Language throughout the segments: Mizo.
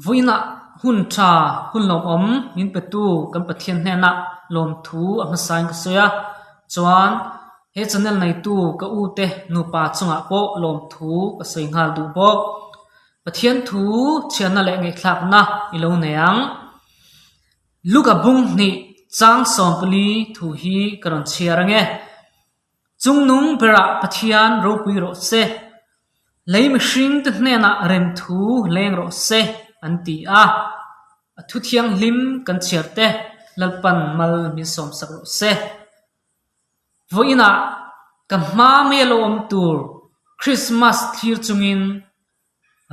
Vawiinah hun tha, hun lawmawm min petu kan Pathian hnenah lawmthu a hmasain ka sawi a, chuan he channel neitu ka u te nupa chungah pawh lawmthu ka sawi nghal duh bawk. Pathian thu chhiatna leh ngaihthlakna i lo nei ang. Luka bung hnih chang 14 thu hi ka rawn chhiar ange. Chungnung berah Pathian ropui rawh se, lei mihring te hnenah remthu leng rawh se an ti a. A thu thianghlim kan chhiar te Lalpan mal min sawmsak rawh se. Vawiinah ka hma mai a lo awm tur Krismas thlir chungin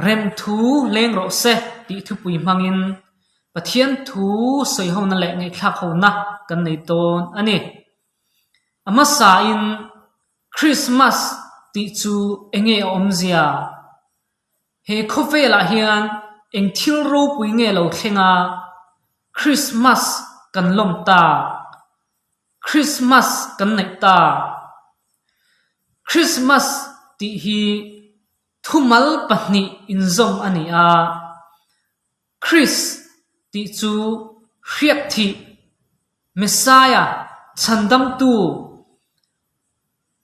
Remthu leng rawh se tih thupui hmangin Pathian thu sawihona leh ngaihthlak hona kan nei dawn a ni. A hmasain Krismas tih chu enge a awmzia? He khawvelah hian eng thil ropui nge lo thleng a, Krismas kan lawm ta? Krismas kan neih ta? Krismas tih hi Thumal pahnih inzawm a ni a, Kris tih chu hriat thih, Messiah, Chhandamtu,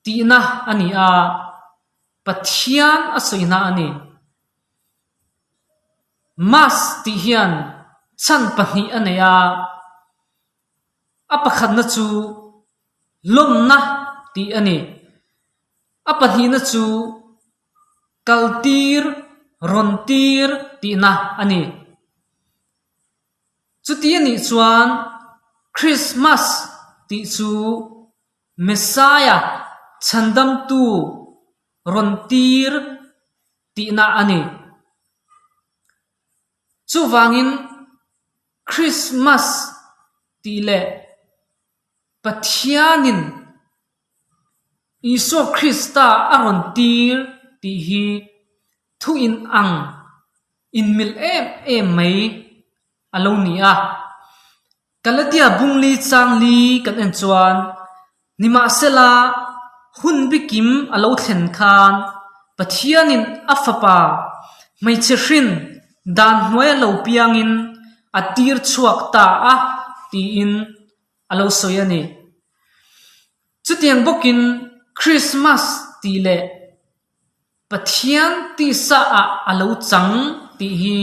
tihna a ni a, Pathian a sawina a ni. Mas tih hian chhan pahnih a nei a, a pakhatna chu lawmna tih a ni. A pahnihna chu kaltir, rawn tir tihna a ni. Chuti a nih chuan Krismas tih chu Messiah chhandamtu rawn tir tihna a ni. Chuvangin Krismas tih leh Pathianin Isua Krista a rawn tir tih hi thu in ang inmilh em em mai a lo ni a. Galatia bungli changli kan en chuan nimahsela hun bikim a lo thlen khan Pathianin a Fapa hmeichhe hrin dan hnuaia lo piangin a tir chhuak ta a tiin a lo sawi a ni. Chutiang bawkin Krismas tih leh Pathian tisa ah a lo chang tih hi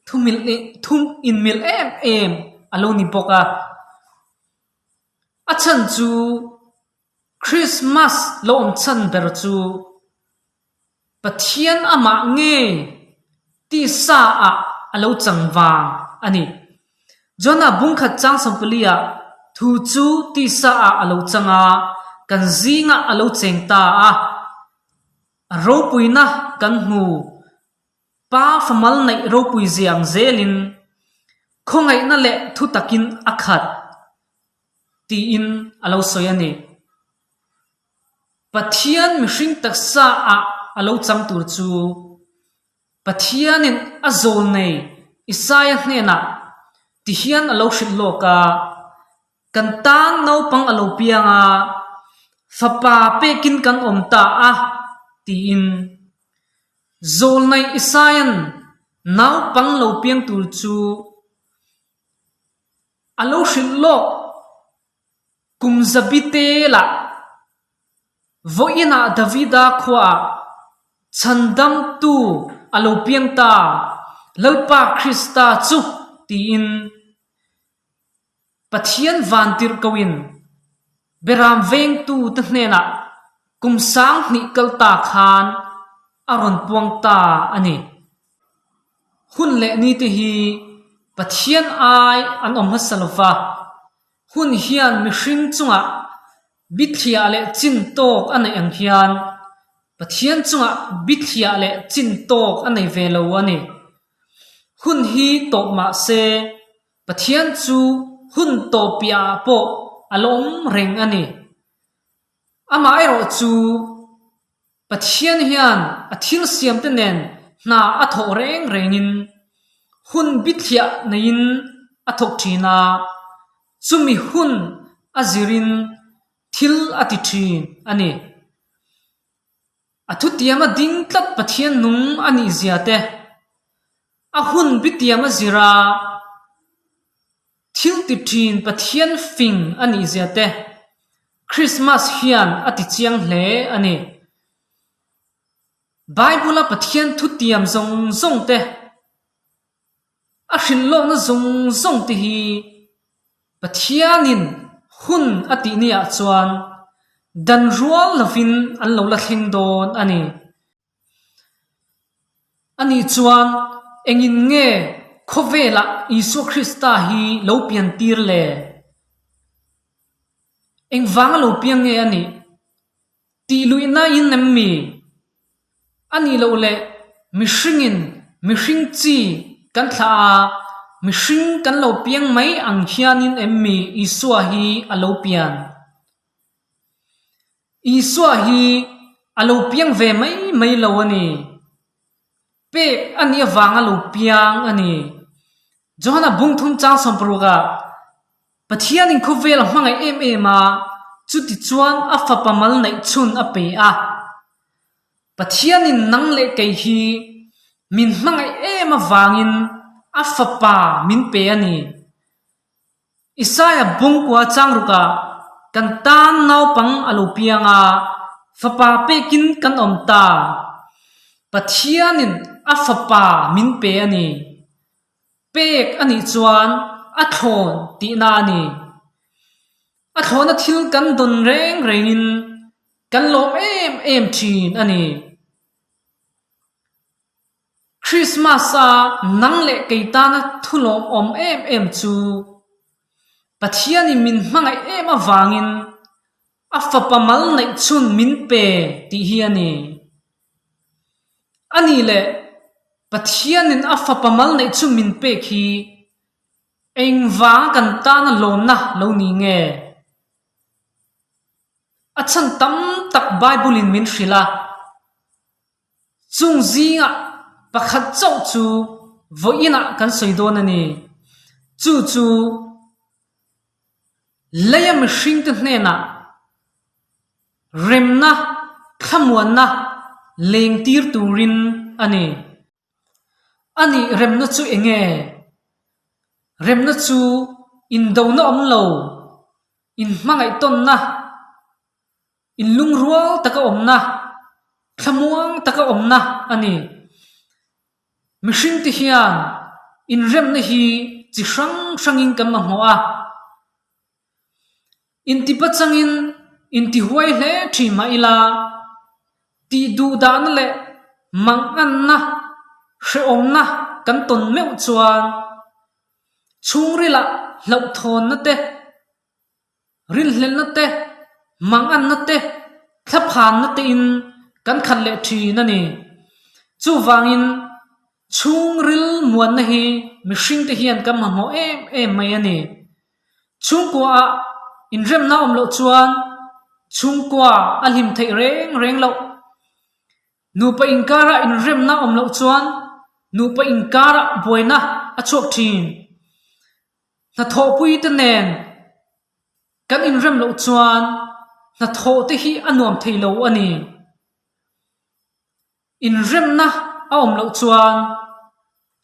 thu inmilh em em a lo ni bawk a. A chhan chu Krismas lo awm chhan ber chu Pathian amah nge tisa ah a lo chang vang a ni. Jonah bungkhat chang 14 ah thu chu tisa ah a lo chang a, kan zingah a lo cheng ta a, a ropuina kan hmu. Pa famal neih ropui ziang zelin khawngaihna leh thu takin a khat tiin a lo sawi a ni. Pathian mihring taksa ah a lo chang tur chu Pathianin a zawl nei Isaia hnenah tihian a lo hrilh lawk a, Kan tan naupang a lo piang a, fapa pekin kan awm ta a, tiin. Zawl nei Isaia'n naupang lo piang tur chu a lo hrilh lawk. Kum zabi te lah vawiinah Davida khuaah Chhandamtu a lo piang ta, Lalpa Krista chu tiin Pathian vantirhkohin Beram vengtu te hnenah kum 2000 kal ta khan a rawn puang ta a ni. Hun leh ni te hi Pathian ai an awm hmasa lova, Hun hian mihring chungah bithliah leh chin tawk a neih ang hian Pathian chungah bithliah leh chin tawk a nei ve lo a ni. Hun hi tawp mah se Pathian chu hun tawp piahah pawh a la awm reng a ni. Amaherawh chu Pathian hian a thil siamte nen hna a thawh reng rengin hun bithliah neiin a thawk thin a, chumi hun a zirin thil a ti thin a ni. A thutiama ding tlat Pathian nung a nih zia te. A hun bitiam a zir a, thil ti thin Pathian fing a nih zia te Krismas hian a ti chiang hle a ni. Bible-a Pathian thutiam zawng zawng te, a hrilh lawkna zawng zawng te hi Pathianin hun a tih niah chuan dan rual lovin an lo la thleng dawn a ni. Ani chuan engin nge khawvelah Isua Krista hi lo pian tir le? Engvanga lo piang nge a nih? Tih luihna in em mi? A nih loh leh mihringin mihring chi kan thlah a, mihring kan lo piang mai ang hianin em mi Isua hi a lo pian? Isua hi a lo piang ve mai mai lo a ni. Pek a nih avanga lo piang a ni. Johana bungthum chang sawmparukah Pathianin khawvel a hmangaih em em a, chutichuan a fapa mal neih chhun a pe a. Pathianin nang leh kei hi min hmangaih em avangin a fapa min pe a ni. Isaiah bungkua changrukah kan tan naupang a lo piang a, fapa pekin kan awm ta. Pathianin a fapa min pe a ni. Pek a nih chuan a thlawn tihna a ni. A thlawna thil kan dawn reng rengin kan lawm em em thin a ni. Krismas-a nang leh kei tana thu lawmawm em em chu Pathianin min hmangaih em avangin a fapa mal neih chhun min pe tih hi a ni. A nih leh Pathianin a fapa mal neih chhun min pek hi engvanga kan tana lawmna lo ni nge? A chhan tam tak Bible-in min hrilh a. Chung zingah pakhat chauh chu vawiinah kan sawi dawn a ni. Chu chu leia mihringte hnenah remna thlamuanna lengtir turin a ni. A nih remna chu eng nge? Remna chu indona awm lo, inhmangaihtawnna, Inlungrual taka awmna, thlamuang taka awmna a ni. Mihringte hian inremna hi chi hrang hrangin kan mamawh a. Intipachangin intihuai hle thin mah ila, tih duhdahna leh manganna, hrehawmna kan tawn meuh chuan chhungrilah hlauhthawnna te, Rinhlelhna te, manganna te, thlaphanna tein kan khat leh thin a ni. Chuvangin chhungril muanna hi mihringte hian kan mamawh em em mai a ni. Chhungkuaah inremna awm loh chuan chhungkua a hlim theih reng reng loh. Nupa inkarah inremna awm loh chuan nupa inkarah buaina a chhuak thin. Hnathawhpuite nen kan inrem loh chuan hnathawh te hi a nuam thei lo a ni. Inremna a awm loh chuan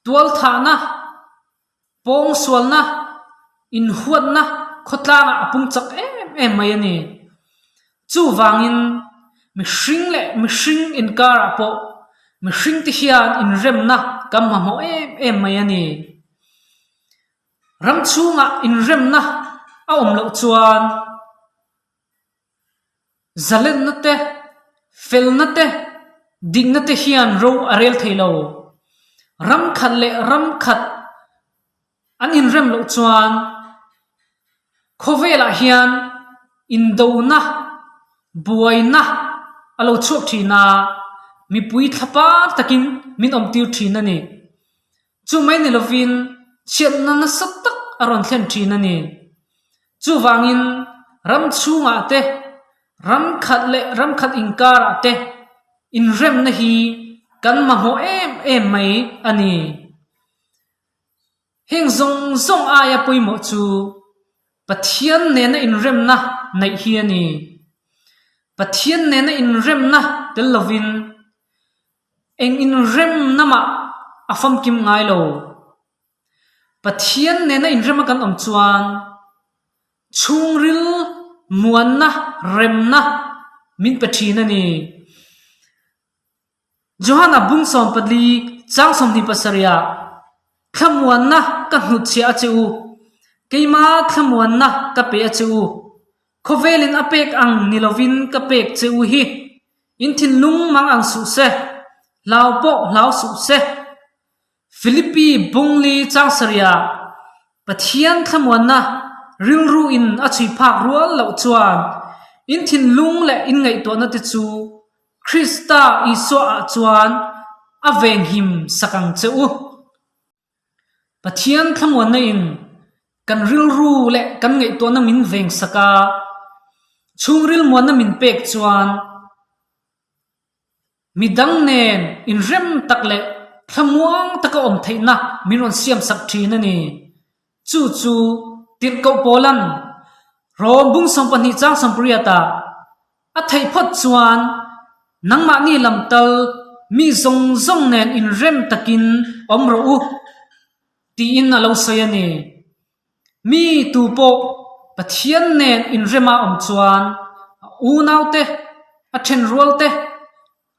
tualthahna, pawngsualna, inhuatna khawtlangah a pung chak em em mai a ni. Chuvangin mihring leh mihring inkarah pawh mihringte hian inremna kan mamawh em em mai a ni. Ram chhungah inremna a awm loh chuan zalenna te, felna te, dikna te hian ro a rel thei lo. Ram khat leh ram khat an inrem loh chuan khawvelah hian indona, buaina a lo chhuak thin a, mipui thlapar takin min awmtir thin a ni. Chu mai ni lovin chhiatna nasa tak a rawn thlen thin a ni. Chuvangin ram chhungah te, ram khat leh ram khat inkarah te inremna hi kan mamawh em em mai a ni. Heng zawng zawng aia pawimawh chu Pathian nena inremna neih hi a ni. Pathian nena inremna tel lovin Eng inremna mah a famkim ngai lo. Pathian nena inrema kan awm chuan chhungril muanna, remna min pe thin a ni. Johana bung 14 chang 27 ah thlamuanna ka hnutchhiah a che u, keima thlamuanna ka pe a che u, khawvelin a pek ang ni lovin ka pek che u hi, in thinlung mang ang suh se, hlau pawh hlau suh se. Philippi bungli chang sarih ah Pathian thlamuanna rilru in a chhui phak rual loh chuan in thinlung leh in ngaihtuahna te chu Krista Isua ah chuan a venghim sak ang che u. Pathian thlamuanna in kan rilru leh kan ngaihtuahna min veng sak a, chhungril muanna min pek chuan Midang nen inrem tak leh thlamuang taka awm theihna min rawn siamsak thin a ni. Chu chu Tirhkoh Paula'n Rom bung 12 chang 18 ah a theih phawt chuan nangmahni lam tal mi zawng zawng nen inrem takin awm rawh u tiin a lo sawi a ni. Mi tu pawh Pathian nen inrema awm chuan a unaute, a thenrualte,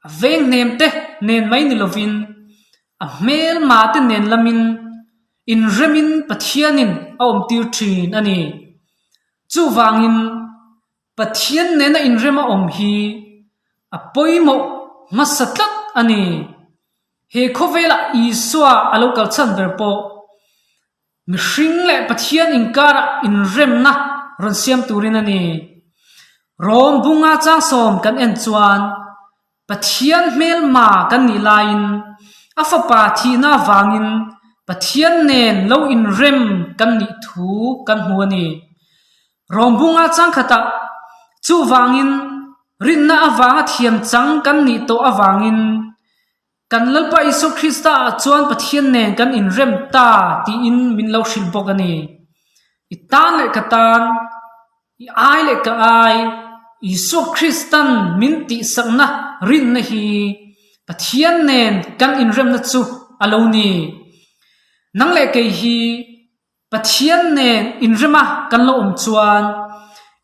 a venghnemte nen mai ni lovin a hmelmate nen lamin inremin Pathianin a awmtir thin a ni. Chuvangin Pathian nena inrema awm hi a pawimawh hmasa tlat a ni. He khawvelah Isua a lo kal chhan ber pawh Mihring leh Pathian inkarah inremna rawn siam turin a ni. Rom bunga changsawm kan en chuan Pathian hmelma kan nih laiin a fapa thihna avangin Pathian nen lo inrem kan nih thu kan hmu a ni. Rom bunga changkhatah chuvangin rinna avanga thiam chang kan nih tawh avangin Kan Lalpa Isua Krista ah chuan Pathian nen kan inrem ta tiin min lo hrilh bawk a ni. I tan leh ka tan, i ai leh ka ai, Isua Kristan min tihsakna rinna hi Pathian nen kan inremna chu a lo ni. Nang leh kei hi Pathian nen inrema kan lo awm chuan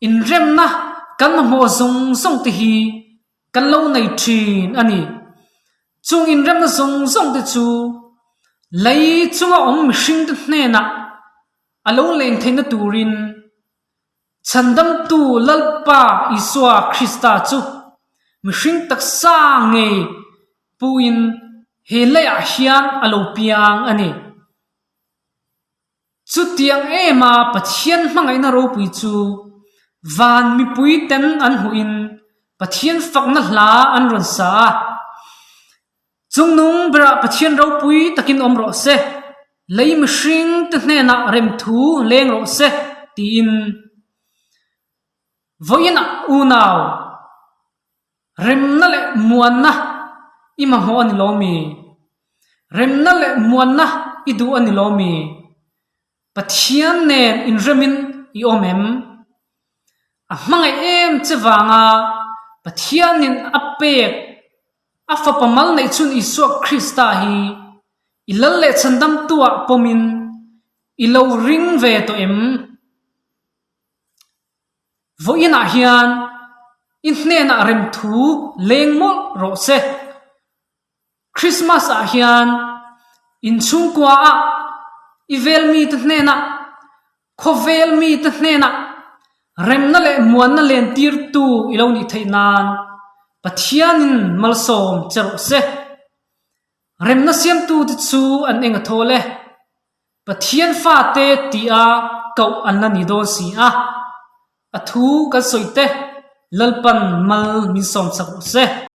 inremna kan mamawh zawng zawng te hi Kan lo nei thin a ni. Chung inremna zawng zawng te chu lei chunga awm mihring te hnenah a lo leng theihna turin Chhandamtu Lalpa Isua Krista chu mihring taksa ngei puin he leiah hian a lo piang a ni. Chutiang ema Pathian hmangaihna ropui chu van mipui ten an hmuhin Pathian fakna hla an rawn sa a. Chungnung berah Pathian ropui takin awm rawh se, lei mihring te hnenah remthu leng rawh se tiin vawiinah unau Remna leh muanna i mamawh a ni lo mi? Remna leh muanna i duh a ni lo mi? Pathian nen inremin i awm em? A hmangaih em che vanga Pathianin a pek a fapa mal neih chhun Isua Krista hi i lal leh chhandamtuah pawmin i lo ring ve tawh em? Vawiinah hian i hnenah remthu leng mawlh rawh se. Christmas ah hian inchhungkua ah i vel mite hnenah, khawvel mite hnenah remna leh muanna lentirtu i lo nih theih nan Pathianin malsawm che rawh se. Remna siamtute chu an eng a thawl e. Pathian fate tia koh an la ni dawn si a, a thu kan sawi te Lalpan mal min sawmsak rawh se.